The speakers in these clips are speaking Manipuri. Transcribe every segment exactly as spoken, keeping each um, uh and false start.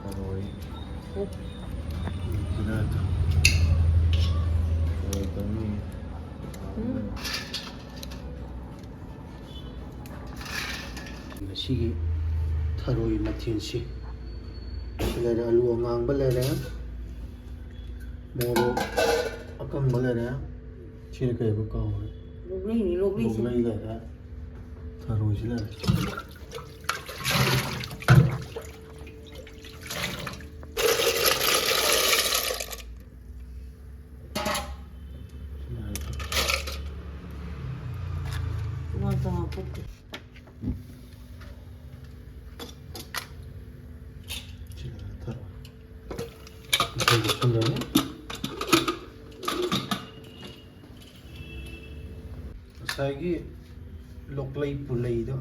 ꯊꯔꯣꯏ꯫ ꯁꯤꯗ ꯊꯔꯣꯏ ꯇꯧꯅꯤ꯫ ꯎꯝ꯫ ꯉꯁꯤꯒꯤ ꯊꯔꯣꯏ ꯃꯊꯦꯜꯁꯤ ꯁꯤ ꯂꯩꯔꯦ, ꯑꯂꯨ ꯑꯉꯥꯡꯕ ꯂꯩꯔꯦ, ꯃꯣꯔꯣꯛ ꯑꯀꯪꯕ ꯂꯩꯔꯦ, ꯁꯤꯅ ꯀꯩ ꯍꯥꯏꯕ ꯀꯥꯎꯔꯦ꯫ ꯂꯣꯛꯂꯩꯅꯤ, ꯂꯣꯛꯂꯩꯁꯦ꯫ ꯂꯣꯛꯂꯩ ꯂꯩꯔꯦ, ꯊꯔꯣꯏꯁꯤ ꯂꯩꯔꯦ꯫ ꯇꯣꯉꯥꯟ ꯇꯣꯉꯥꯟ ꯐꯨꯠꯇꯦ꯫ ꯁꯤꯅ ꯊꯔꯣꯏ꯫ ꯃꯊꯪꯗ ꯁꯨꯝ ꯂꯩꯔꯦ꯫ ꯉꯁꯥꯏꯒꯤ ꯂꯣꯛꯂꯩ ꯄꯨꯂꯩꯗꯣ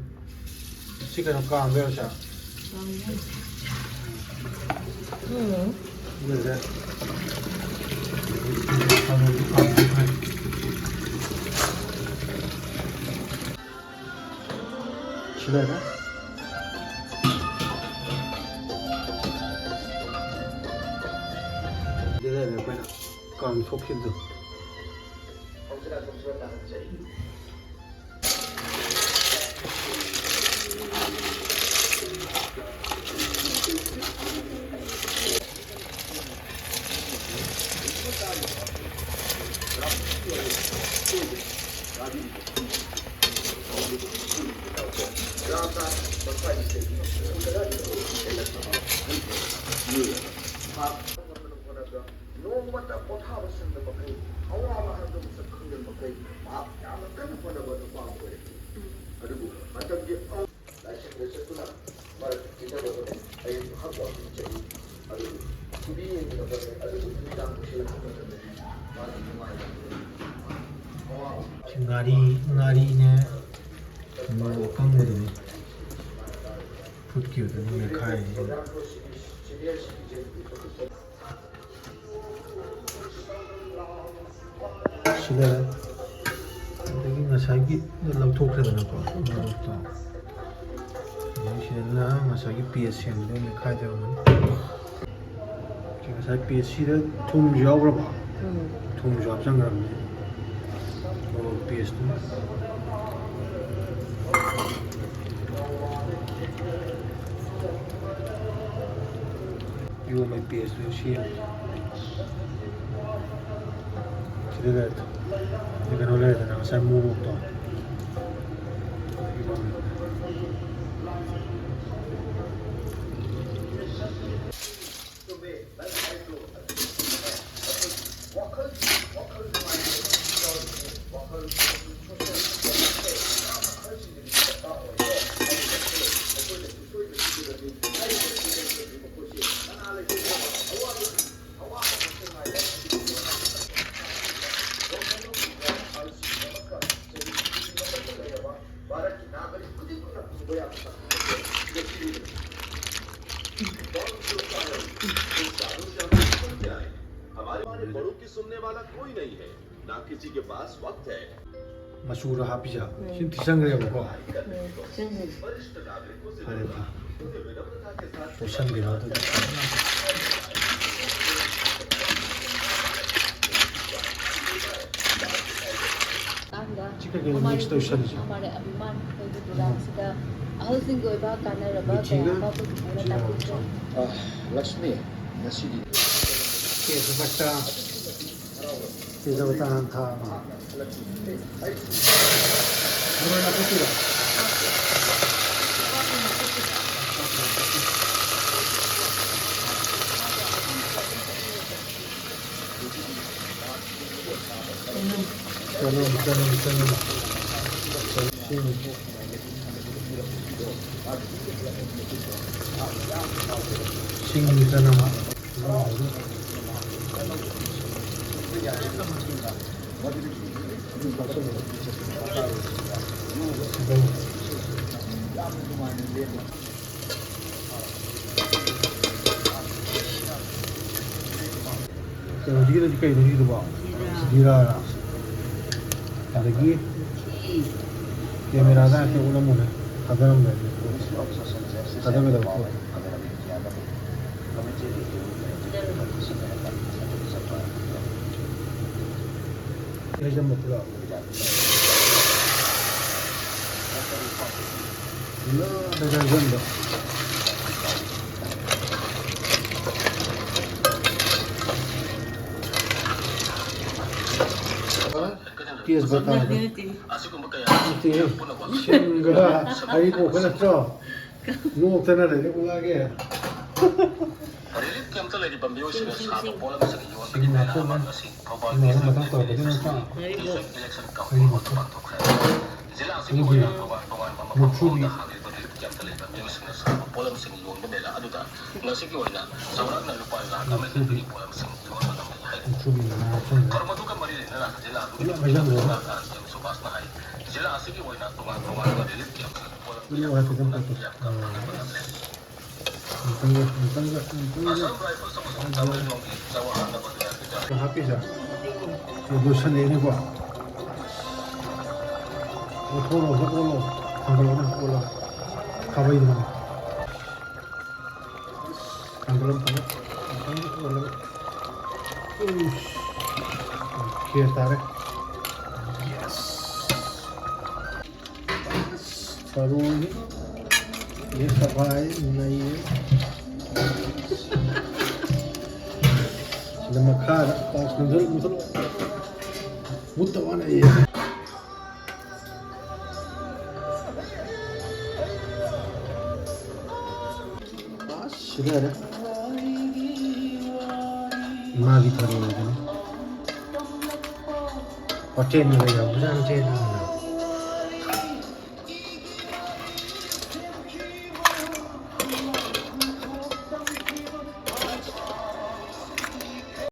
ꯁꯤ ꯀꯩꯅꯣ ꯀꯥꯝꯕ ꯌꯥꯔꯣꯏ ꯁꯥꯔ? ꯎꯝ꯫ ꯂꯣꯏꯔꯦ꯫ ꯁꯤ ꯂꯩꯔꯦ꯫ ꯁꯤꯗ ꯂꯩꯔꯦ ꯑꯩꯈꯣꯏꯅ ꯀꯥꯝꯊꯣꯛꯈꯤꯕꯗꯣ꯫ ꯅꯣꯡꯃꯇ ꯄꯣꯊꯥꯕ ꯁꯪꯗꯕ ꯃꯈꯩ, ꯅꯣꯡꯃꯇ ꯄꯣꯊꯥꯕ ꯁꯪꯗꯕ ꯃꯈꯩ, ꯑꯋꯥꯕ ꯍꯥꯏꯕꯗꯨ ꯃꯁꯛ ꯈꯪꯗꯕ ꯃꯈꯩ, ꯃꯍꯥꯛ ꯌꯥꯝꯅ ꯀꯟꯅ ꯍꯣꯠꯅꯕ ꯅꯨꯄꯥ ꯑꯃ ꯑꯣꯏꯔꯛꯈꯤ꯫ ꯑꯗꯨꯕꯨ ꯃꯇꯝꯒꯤ ꯑ-, ꯂꯥꯏꯁꯪꯗ ꯆꯠꯇꯨꯅ ꯃꯔꯛ ꯇꯤꯟꯅꯕ ꯍꯣꯠꯅꯩ꯫ ꯑꯩ ꯉꯥꯏꯍꯥꯛ ꯋꯥꯀꯤꯡ ꯆꯠꯂꯤ꯫ ꯑꯗꯨꯕꯨ ꯇꯤ ꯚꯤ ꯌꯦꯡꯗꯨꯅ ꯍꯣꯠꯅꯩ꯫ ꯑꯗꯨꯕꯨ ꯅꯨꯃꯤꯗꯥꯡ ꯀꯨꯏꯁꯤꯜꯂꯛꯄ ꯃꯇꯝꯗꯗꯤ ꯃꯥꯒꯤ ꯅꯨꯡꯉꯥꯏꯕ ꯑꯋꯥꯕ ꯁꯤ ꯉꯥꯔꯤ, ꯉꯥꯔꯤꯅꯦ, ꯃꯣꯔꯣꯛ ꯑꯀꯪꯕꯗꯨꯅꯤ꯫ ꯐꯨꯠꯈꯤꯕꯗꯨꯅꯤ ꯃꯦꯠꯈꯥꯏꯔꯤꯁꯤꯅ꯫ ꯁꯤ ꯂꯩꯔꯦ꯫ ꯑꯗꯒꯤ ꯉꯁꯥꯏꯒꯤ ꯂꯧꯊꯣꯛꯈ꯭ꯔꯦꯗꯅꯀꯣ, ꯃꯣꯔꯣꯛꯇꯣ꯫ ꯑꯗꯒꯤ ꯁꯤꯗꯅ ꯉꯁꯥꯏꯒꯤ ꯄꯦꯁ ꯁꯦꯝꯕꯗꯣ ꯃꯦꯠꯈꯥꯏꯗꯧꯔꯝꯃꯅꯤ꯫ ꯁꯤ ꯉꯁꯥꯏ ꯄꯦꯁꯁꯤꯗ ꯊꯨꯝꯁꯨ ꯌꯥꯎꯈ꯭ꯔꯕ? ꯎꯝ꯫ ꯊꯨꯝꯁꯨ ꯍꯥꯞꯆꯟꯈ꯭ꯔꯕꯅꯤ꯫ ꯃꯣꯔꯣꯛ ꯄꯦꯁꯇꯨ꯫ ꯏꯔꯣꯟꯕꯒꯤ ꯄꯦꯁꯇꯨ ꯁꯦꯝꯃꯦ꯫ ꯁꯤꯗ ꯂꯩꯔꯦ꯫ ꯁꯤ ꯀꯩꯅꯣ ꯂꯩꯔꯦꯗꯅ, ꯉꯁꯥꯏ ꯃꯣꯔꯣꯛꯇꯣ꯫ हमारे बड़ों की सुनने वाला कोई नहीं है, ना किसी के पास वक्त है। ꯃꯆꯨꯗꯣ ꯍꯥꯞꯄꯤꯁꯦ꯫ ꯎꯝ꯫ ꯁꯤ ꯊꯤꯖꯤꯟꯈ꯭ꯔꯦꯕꯀꯣ꯫ ꯎꯝ, ꯊꯤꯖꯤꯟꯈ꯭ꯔꯦ꯫ ꯐꯔꯦ, ꯐꯔꯦ꯫ ꯇꯣꯠꯁꯟꯕꯤꯔꯣ ꯑꯗꯨꯗꯤ꯫ ꯀꯥꯟꯗ ꯁꯤ ꯀꯩꯀꯩꯅꯣ ꯃꯤꯛꯁ ꯇꯧꯁꯜꯂꯤꯁꯦ? ꯍꯃꯥꯔꯦ ꯑꯚꯤꯃꯥꯟ ꯍꯥꯏꯕ ꯄ꯭ꯔꯣꯒ꯭ꯔꯥꯝꯁꯤꯗ ꯑꯍꯜꯁꯤꯡꯒꯤ ꯑꯣꯏꯕ ꯀꯥꯟꯅꯔꯕ ꯀꯌꯥ ꯑꯃ ꯄꯨꯊꯣꯛꯇꯨꯅ ꯇꯥꯛꯄꯤꯈ꯭ꯔꯦ꯫ ꯑ, ꯂꯛꯁꯃꯤ, ꯉꯁꯤꯗꯤ ꯇꯦꯖꯄꯇꯥ, ꯇꯦꯖꯄꯇꯥ ꯍꯥꯟꯅ ꯊꯥꯛꯑꯣ꯫ ꯃꯔꯣꯏ ꯅꯥꯀꯨꯞꯄꯤꯔꯣ? ꯆꯅꯝ, ꯆꯅꯝ, ꯆꯅꯝ꯫ ꯆꯅꯝ꯫ ꯁꯤꯡ, ꯆꯅꯝ꯫ ꯀꯩꯅꯣꯁꯤꯒꯤꯗꯨꯗꯤ ꯀꯩꯅꯣ ꯁꯤꯒꯤꯗꯨꯕꯣ? ꯖꯤꯔꯥꯔꯥ? ꯑꯗꯒꯤ ꯀꯦꯃꯦꯔꯥꯗ ꯍꯥꯏꯐꯦꯠ ꯎꯠꯂꯝꯃꯨꯅꯦ꯫ ꯊꯥꯗꯔꯝꯗꯥꯏꯗ꯫ ꯊꯥꯗꯒꯗꯕ ꯄꯣꯠꯇꯣ꯫ ꯍꯩꯖꯤꯟꯕ ꯄꯨꯂꯞ꯫ ꯄꯨꯂꯞ ꯍꯩꯖꯤꯟꯕ꯫ ꯇꯦꯖꯄꯇꯥꯗꯣ꯫ ꯅꯠꯇꯦ꯫ ꯁꯤꯡꯒ ꯍꯔꯤꯕꯣꯞꯀ ꯅꯠꯇ꯭ꯔꯣ? ꯅꯣꯛꯇꯅ ꯂꯩꯔꯦ ꯎꯂꯥꯒꯤ꯫ ꯔꯤꯂꯤꯐ ꯀꯦꯝꯞꯇ ꯂꯩꯔꯤꯕ ꯃꯤꯑꯣꯏꯁꯤꯡꯅ ꯁꯥꯕ ꯄꯣꯠꯂꯝꯁꯤꯡ ꯌꯣꯟꯕꯒꯤ ꯃꯦꯂꯥ ꯑꯃ ꯉꯁꯤ ꯊꯧꯕꯥꯜꯒꯤ ꯃꯊꯪ ꯇꯧꯔꯛꯀꯗꯣꯏ ꯅꯠꯇ꯭ꯔꯣ? ꯏꯂꯦꯛꯁꯟ ꯀꯥꯎꯟꯁꯤꯜꯅ ꯄꯥꯡꯊꯣꯛꯈ꯭ꯔꯦ꯫ ꯖꯤꯂꯥ ꯑꯁꯤꯒꯤ ꯑꯣꯏꯅ ꯇꯣꯉꯥꯟ ꯇꯣꯉꯥꯟꯕ ꯃꯐꯝ ꯈꯨꯗꯤꯡꯗ ꯍꯥꯡꯂꯤꯕ ꯔꯤꯂꯤꯐ ꯀꯦꯝꯞꯇ ꯂꯩꯕ ꯃꯤꯑꯣꯏꯁꯤꯡꯅ ꯁꯥꯕ ꯄꯣꯠꯂꯝꯁꯤꯡ ꯌꯣꯟꯕ ꯃꯦꯂꯥ ꯑꯗꯨꯗ ꯉꯁꯤꯒꯤ ꯑꯣꯏꯅ ꯆꯥꯎꯔꯥꯛꯅ ꯂꯨꯄꯥ ꯂꯥꯈ ꯑꯃ ꯍꯦꯟꯕꯒꯤ ꯄꯣꯠꯂꯝꯁꯤꯡ ꯌꯣꯟꯕ ꯉꯝꯂꯦ ꯍꯥꯏꯔꯤ꯫ ꯊꯧꯔꯝ ꯑꯗꯨꯒ ꯃꯔꯤ ꯂꯩꯅꯅ ꯖꯤꯂꯥ ꯑꯗꯨꯒꯤ ꯁꯨꯕꯥꯁꯅ ꯍꯥꯏ, ꯖꯤꯂꯥ ꯑꯁꯤꯒꯤ ꯑꯣꯏꯅ ꯇꯣꯉꯥꯟ ꯇꯣꯉꯥꯟꯕ ꯔꯤꯂꯤꯐ ꯀꯦꯝꯞꯁꯤꯡ ꯄꯣꯠꯂꯝ ꯌꯥꯝꯅ ꯐꯪꯅꯕ ꯂꯩꯔꯦ꯫ ꯑꯃꯨꯛꯇꯪꯒ, ꯑꯃꯨꯛꯇꯪꯒ, ꯑꯃꯨꯛꯇꯪꯒ꯫ ꯑꯁꯥꯝ ꯔꯥꯏꯐꯜꯁ ꯑꯃꯁꯨꯡ ꯇꯃꯦꯡꯂꯣꯡꯒꯤ ꯖꯋꯥꯍꯔ ꯅꯒꯔꯗ ꯍꯥꯞꯄꯤꯁꯦ꯫ ꯑꯗꯨ ꯂꯣꯏꯁꯜꯂꯛꯑꯦꯅꯦꯀꯣ꯫ ꯑꯣꯠꯊꯣꯛꯂꯣ, ꯑꯣꯠꯂꯣ꯫ ꯊꯥꯡꯒꯠꯂꯣꯅꯦ, ꯑꯣꯠꯂꯣ꯫ ꯈꯥꯕꯩꯗꯨꯅ꯫ ꯊꯥꯡꯒꯠꯂꯣ, ꯊꯥꯡꯒꯠꯂꯣ꯫ ꯑꯃꯨꯛꯇꯪꯒ ꯑꯣꯠꯂꯒ꯫ ꯎꯁ꯫ ꯈꯦꯔ ꯇꯥꯔꯦ꯫ ꯌꯦꯁ꯫ ꯊꯔꯣꯏꯅꯤ꯫ ꯌꯦ ꯁꯐꯥꯏ ꯅꯩꯌꯦ꯫ ꯁꯤꯗ ꯃꯈꯥꯗ ꯄꯥꯎ ꯁꯟꯗꯣꯔꯛ ꯃꯨꯊꯠꯂꯣ꯫ ꯃꯨꯠꯇ ꯋꯥꯅ ꯑꯩ꯫ ꯑꯁ, ꯁꯤꯗꯔꯦ꯫ ꯏꯃꯥꯒꯤ ꯊꯔꯣꯏ ꯑꯣꯏꯗꯣꯏꯅꯤ꯫ ꯍꯣꯇꯦꯜꯅ ꯂꯩꯔꯝꯕꯖꯥꯠ ꯅꯠꯇꯦ꯫